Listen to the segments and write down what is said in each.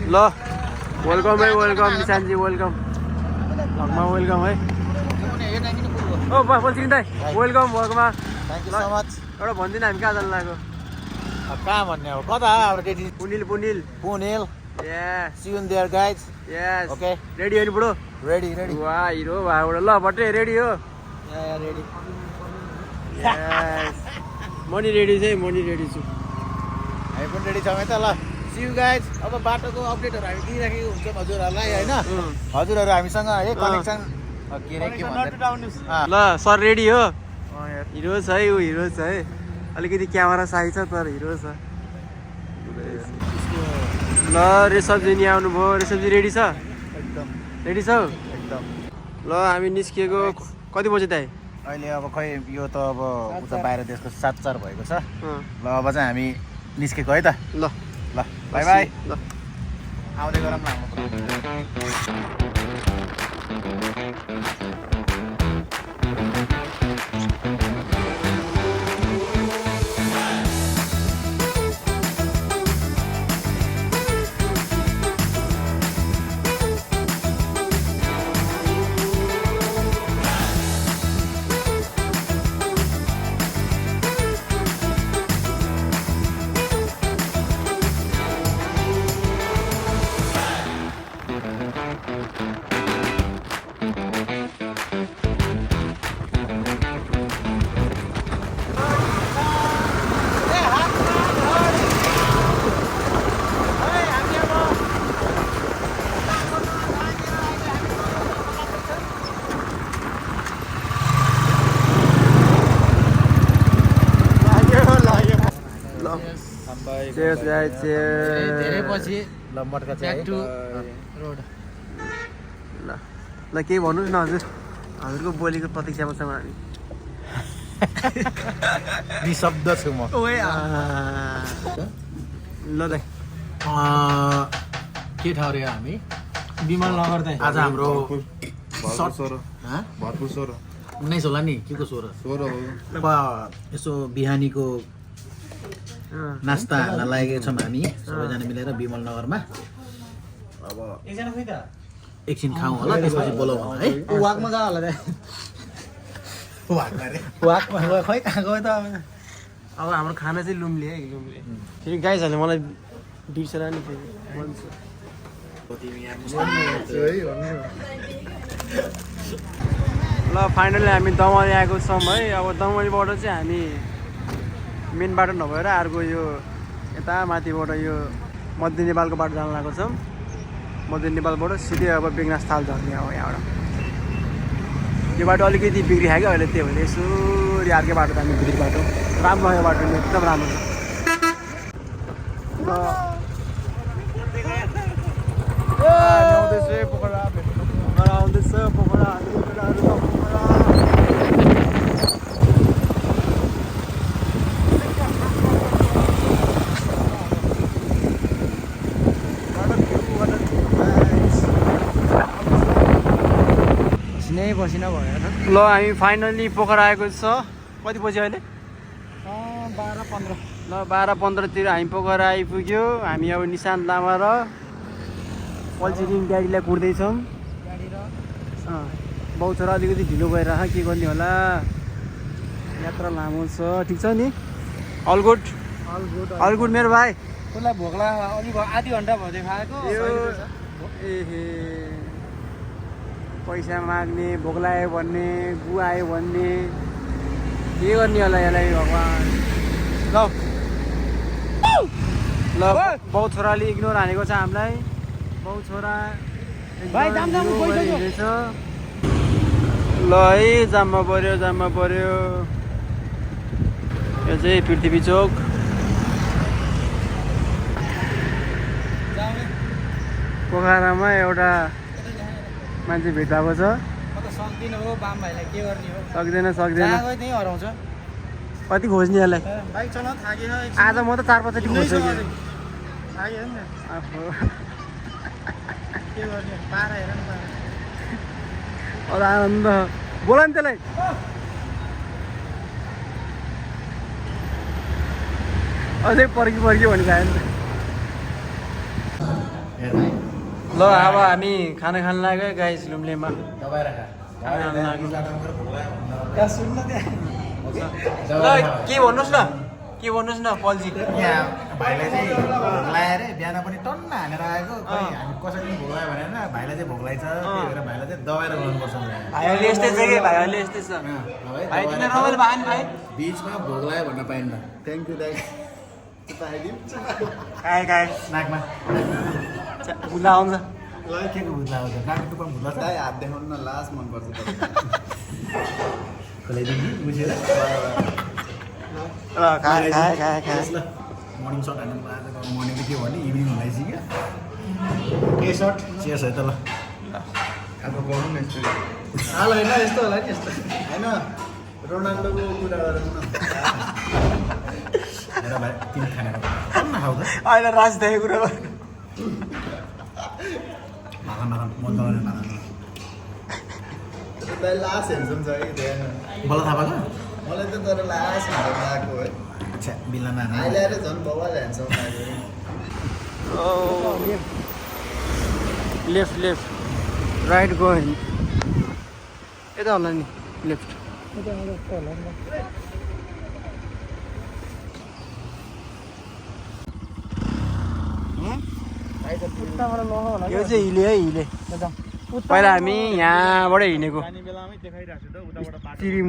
ल वेलकम है welcome Nishanji welcome भ्लगमा वेलकम है ओ बोल्छिन् दाइ वेलकम भ्लगमा थ्याङ्क यू सो मच एउटा भन्दिनँ हामी कहाँ जानु लाग्यो कहाँ भन्ने अब कता हाम्रो डेटी Punil Punil Punil yes see you in there guys yes okay ready हो नि बुढो रेडी रेडी वाह हिरो भाबाट ल भट्टे रेडी हो रेडी यस मनी रेडी चाहिँ मनी रेडी छु हामी पनि रेडी छौँ है त ल सी यू गाइज अब बाटोको अपडेटहरू हामी दिइराखेको हुन्छौँ हजुरहरूलाई होइन हजुरहरू हामीसँग है कनेक्सन के रे के भन्छ ल सर रेडी हो हिरो छ है ऊ हिरो छ है अलिकति क्यामेरा साई छ तर हिरो छ ल रेसब्जी नि आउनुभयो रेसब्जी रेडी छ एकदम रेडी छौ एकदम ल हामी निस्किएको कति बजे दाइ अहिले अब खै यो त अब उता बाहिर देशको 7:04 भएको छ ल अब चाहिँ हामी निस्केको है त ल ल बाई बाई ल आउँदै गरौँ न Cheers guys, cheers. धेरै पछि ल मटका चाहिँ रोड ल ल केही भन्नुहोस् न हजुर हजुरको बोलीको प्रतीक्षामा छौँ हामी निशब्द छु म ल दाइ के ठाउँ रे हामी विमल नगर दाइ आज हाम्रो भरपुर 19 होला नि के को 16 अब यसो बिहानीको नास्ता हाल्न लागेको छौँ हामी सबैजना मिलेर विमल नगरमा अब एकछिन खाउँ होला त्यसपछि बोलाउँ होला है वाकमा गयो होला दाइ वाकमा गयो खै कहाँ गयो त अब हाम्रो खाना चाहिँ लुम्ले है लुम्ले फेरि गाइजहरूले मलाई बिर्सेर नि फेरि भन्छ ल फाइनली हामी दमली आएको छौँ है अब दमलीबाट चाहिँ हामी मेन बाटो नभएर अर्को यो यता माथिबाट यो मध्य नेपालको बाटो जान लागेको छौँ मध्य नेपालबाट सिधै अब बेगनासताल झर्ने अब यहाँबाट यो बाटो अलिकति बिग्रिखायो क्या अहिले त्यो भने यसो अर्कै बाटो जाने बिग्री बाटो राम्रो यो बाटो एकदम राम्रो छ पोखरा आउँदैछ पोखरा पसिना भयो ल हामी फाइनली पोखरा आएको छ कति बजी अहिले 12-15 ल 12-15 हामी पोखरा आइपुग्यो हामी अब निशान्त लामा र पल्सिरिङ ड्याडीलाई कुर्दैछौँ बाउ छोरा अलिकति ढिलो भइरह के गर्ने होला यात्रा लामो छ ठिक छ नि अल गुड मेरो भाइ उसलाई भोक लाग्यो अलि आधी घन्टा भयो खाएको एहे पैसा माग्ने भोक लाग्यो भन्ने गु आयो भन्ने के गर्ने होला यसलाई भगवान् ल बाउ छोराले इग्नोर हानेको छ हामीलाई बाउ छोरा ल है जाममा पर्यो यो चाहिँ पृथ्वी चोक पोखरामा एउटा मान्छे भेट भएको छ सक्दैन कति खोज्ने यसलाई आज म त 4-5 खोजिसकेँ आनन्द बोला नि त्यसलाई अझै पर्खी भनिरहेको नि ल अब हामी खाना खान लाग्यो गाइस लुम्लेमा ल के भन्नुहोस् न पल्जी यहाँ भाइलाई चाहिँ भोक लाग्यो अरे बिहान पनि टन्न हानेर आएको खोइ हामी कसरी भोक लाग्यो भनेर भाइलाई चाहिँ भोक लाग्छ त्यही भएर भाइलाई चाहिँ दबाएर गर्नुपर्छ भाइहरूले यस्तै छ कि भाइहरूले यस्तै छ भाइ तिमीले रमाइलो भयो नि भाइ बिचमा भोक लाग्यो भन्न पाइन्न थ्याङ्क यू दाइ खाए नाकमा बुला आउँछ के को भुत्ला आउँछ नाक टुप्पा भुत्ला दाइ हात देखाउनु न लास्ट मनपर्छ खोलाइदिनु बुझेर खाए मर्निङ सर्ट हान्नु मर्निङ के भने इभिनिङ हुँदैछ के सर्ट चियर्स है त ल अब गरौँ न यस्तो हाल होइन यस्तो होला नि यस्तो होइन रोनाल्डोको कुरा गरौँ न हेर भाइ तिमी खानेर टन्न खाऊ त अहिले राज देखेको कुरा भाखन मन दबाउने भाखन दाइ लास्ट हेर्छौँ छ कि ध्यान बल्ल थाहा पाएको मलाई त तर लास्ट हुन्छ आएको है अच्छा बिल्लामा अहिले आएर झन् बबाल हेर्छौँ लेफ्ट राइट गोइन यता होला नि लेफ्ट यो चाहिँ हिले पहिला हामी यहाँबाट हिँडेको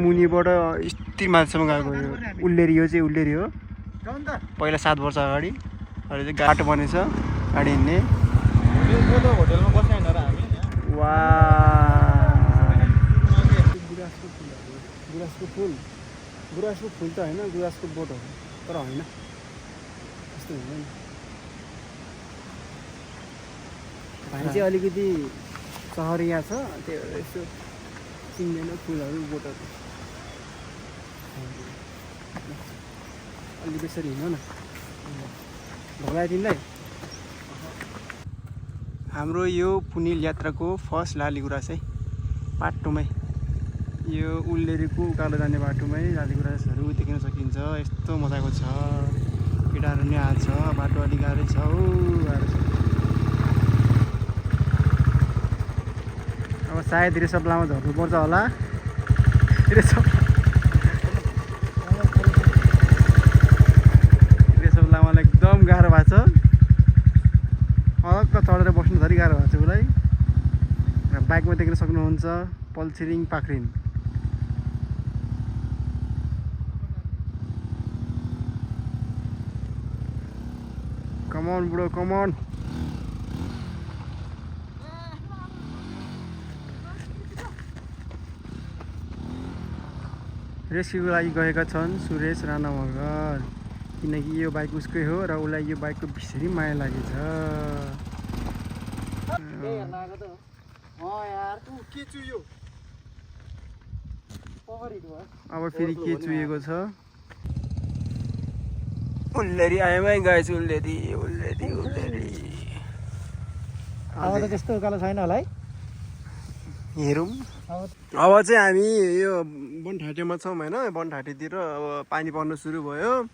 मुनिबाट यति माथिसम्म गएको यो उल्लेरी यो चाहिँ उल्लेरी हो पहिला 7 वर्ष अगाडि अहिले चाहिँ बाटो बनेछ गाडी हिँड्ने होटेलमा बस्ने र हामी वा गुराँसको फुल त होइन गुराँसको बोट हो तर होइन त्यस्तो हुँदैन भाइ चाहिँ अलिकति सहरिया छ त्यो यसो चिन्दैन फुलहरू बोटहरू अलिक यसरी हिँड्नु न भोगायो तिमीलाई हाम्रो यो पुनिल यात्राको फर्स्ट लालीगुराँस है बाटोमै यो उल्लेरीको उकालो जाने बाटोमै लालीगुराँसहरू देख्न सकिन्छ यस्तो मजाको छ केटाहरू नि आएको छ बाटो अलिक गाह्रै छ गाह्रो छ अब सायद रेसप्लामा झर्नुपर्छ होला रेसप्लामालाई एकदम गाह्रो भएको छ अलग्ग चढेर बस्नु धरि गाह्रो भएको छ उसलाई बाइकमा देख्न सक्नुहुन्छ पल्सिरिङ पाख्रिन कमन बुढो कमन रेस्क्युको लागि गएका छन् सुरेश राणा मगर किनकि यो बाइक उसकै हो र उसलाई यो बाइकको विषयमा माया लागेछ अब फेरि के चुहिएको छ उल्लेरी आएमै गएछ उल्लेरी अब त त्यस्तो उकालो छैन होला है हेरौँ अब चाहिँ हामी यो बनठाँटीमा छौँ होइन बनठाँटीतिर अब पानी पर्नु सुरु भयो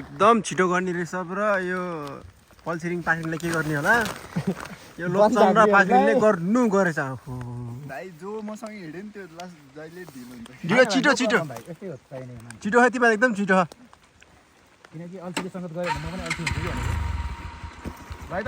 एकदम छिटो गर्ने रहेछ र यो पल्सिरिङ पाखरिङले के गर्ने होला यो लोकसन र पाखरिङले गर्नु गरेछ दाइ जो मसँग हिँड्यो नि त्यो लास्ट जहिले ढिलो हुन्छ छिटो छिटो है तिमीलाई एकदम छिटो किनकि अल्छीले सङ्गत गऱ्यो भने म पनि अल्छी हुन्छु कि भनेको भाइ त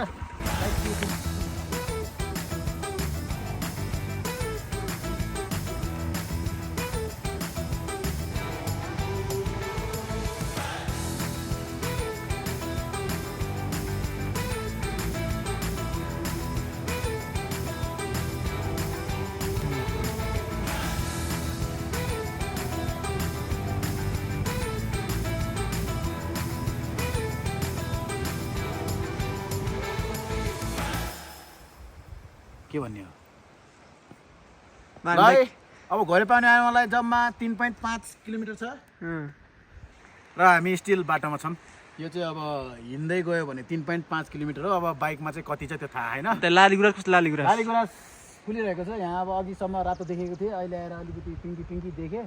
के भन्ने हो भाइ अब घरे पाउने आएमालाई जम्मा 3.5 किलोमिटर छ र हामी स्टिल बाटोमा छौँ यो चाहिँ अब हिँड्दै गयो भने 3.5 किलोमिटर हो अब बाइकमा चाहिँ कति छ त्यो थाहा होइन लालीगुराँस कस्तो लालीगुराँस खुलिरहेको छ यहाँ अब अघिसम्म रातो देखेको थिएँ अहिले आएर अलिकति पिङ्की देखेँ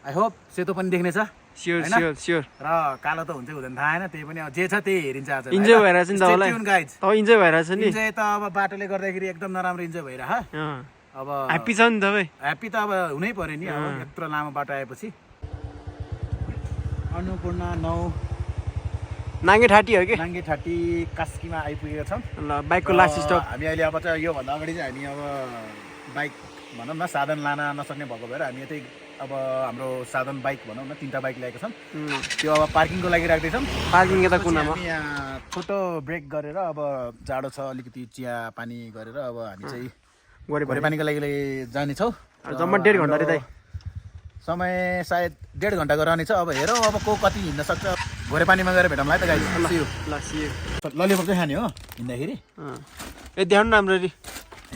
आई होप सेतो पनि देख्ने छ स्योर हैन? स्योर स्योर र कालो त हुन्छ हुँदैन थाहा होइन, त्यही पनि अब जे छ त्यही हेरिन्छ आज। इन्जोय भइरहेछ नि तपाईँलाई गाइज। तपाईँ इन्जोय भइरहेछ नि इन्जोय त अब बाटोले गर्दाखेरि एकदम नराम्रो इन्जोय भइरह। अब ह्याप्पी छ नि तपाईँ ह्याप्पी त अब हुनै पर्यो नि, अब यत्रो लामो बाटो आएपछि। अन्नपूर्ण 9 नाङ्गे ठाटी हो कि नाङ्गे ठाटी कास्कीमा आइपुगेका छौँ। ल बाइकको लास्ट स्टप हामी अहिले अब चाहिँ योभन्दा अगाडि चाहिँ हामी अब बाइक भनौँ न साधन लान नसक्ने भएको भएर हामी यतै अब हाम्रो साधन बाइक भनौँ न 3टा बाइक ल्याएका छौँ। त्यो अब पार्किङको लागि राख्दैछौँ। पार्किङ यता कुनामा हामी यहाँ छोटो ब्रेक गरेर अब जाडो छ अलिकति चिया पानी गरेर अब हामी चाहिँ गरे पानीको लागि जानेछौँ। जम्मा 1.5 घन्टा रे दाइ समय सायद 1.5 घन्टाको रहनेछ। अब हेरौँ अब को कति हिँड्न सक्छ। घोरेपानीमा गएर भेटौँला है त गाइस। ल सियो ललिपप चाहिँ खाने हो हिँड्दाखेरि। ए देखाउनु न राम्ररी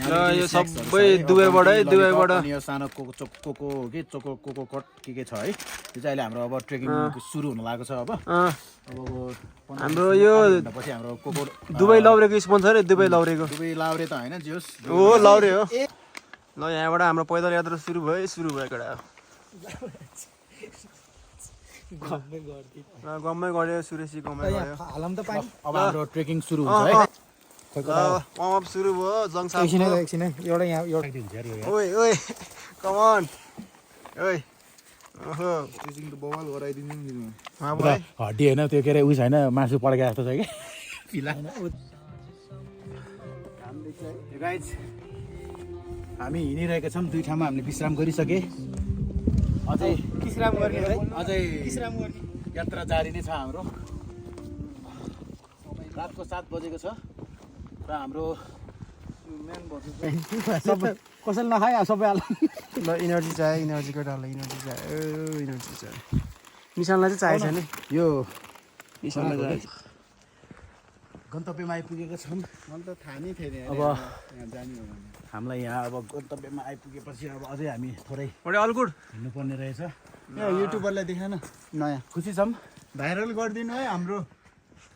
ल यो सबै दुबईबाट यो सानो कोको हो कि कोको कट के छ है, त्यो चाहिँ अहिले हाम्रो अब ट्रेकिङ सुरु हुन लागेको छ। अब हाम्रो यो पछि हाम्रो कोको दुबई लौरेको स्पोन्सर दुबई लौरेको दुबई लाउरे त होइन जे होस् हो लौरे हो। ल यहाँबाट हाम्रो पैदल यात्रा सुरु भयो केटा गम्मै गऱ्यो सुरेशी गम्मै गऱ्यो। अब हाम्रो ट्रेकिङ सुरु हुन्छ है। वार्म अप सुरु भयो जङसा ओइ ओइ कम अन ओइ ओहो टिचिङ त बवाल गराइदिनु नि। हड्डी होइन त्यो के अरे उस होइन मासु पड्के जस्तो छ कि फिला। गाइज हामी हिँडिरहेका छौँ, 2 ठाउँमा हामीले विश्राम गरिसके। अझै यात्रा जारी नै छ हाम्रो। रातको 7 बजेको छ र हाम्रो कसैले नखायो सबै हाल। ल इनर्जी चाहियो इनर्जी केटाहरूलाई इनर्जी चाहियो निशानलाई चाहिँ चाहिएछ नि यो निशानलाई चाहिएछ। गन्तव्यमा आइपुगेका छौँ। मलाई त थाहा नै थिएन अब यहाँ जाने हो भने। हामीलाई यहाँ अब गन्तव्यमा आइपुगेपछि अब अझै हामी थोरै अल गुड हिँड्नुपर्ने रहेछ। यहाँ युट्युबरलाई देखाएन नयाँ खुसी छौँ। भाइरल गरिदिनु है हाम्रो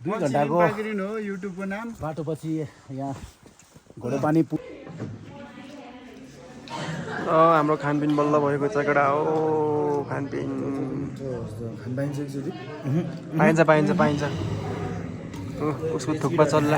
2 घन्टाको पाकिरिनु हो युट्युबको नाम। बाटोपछि यहाँ घोडेपानी हाम्रो खानपिन बल्ल भएको छ केटा हो खानपिन पाइन्छ उसको थुक्पा चल्ला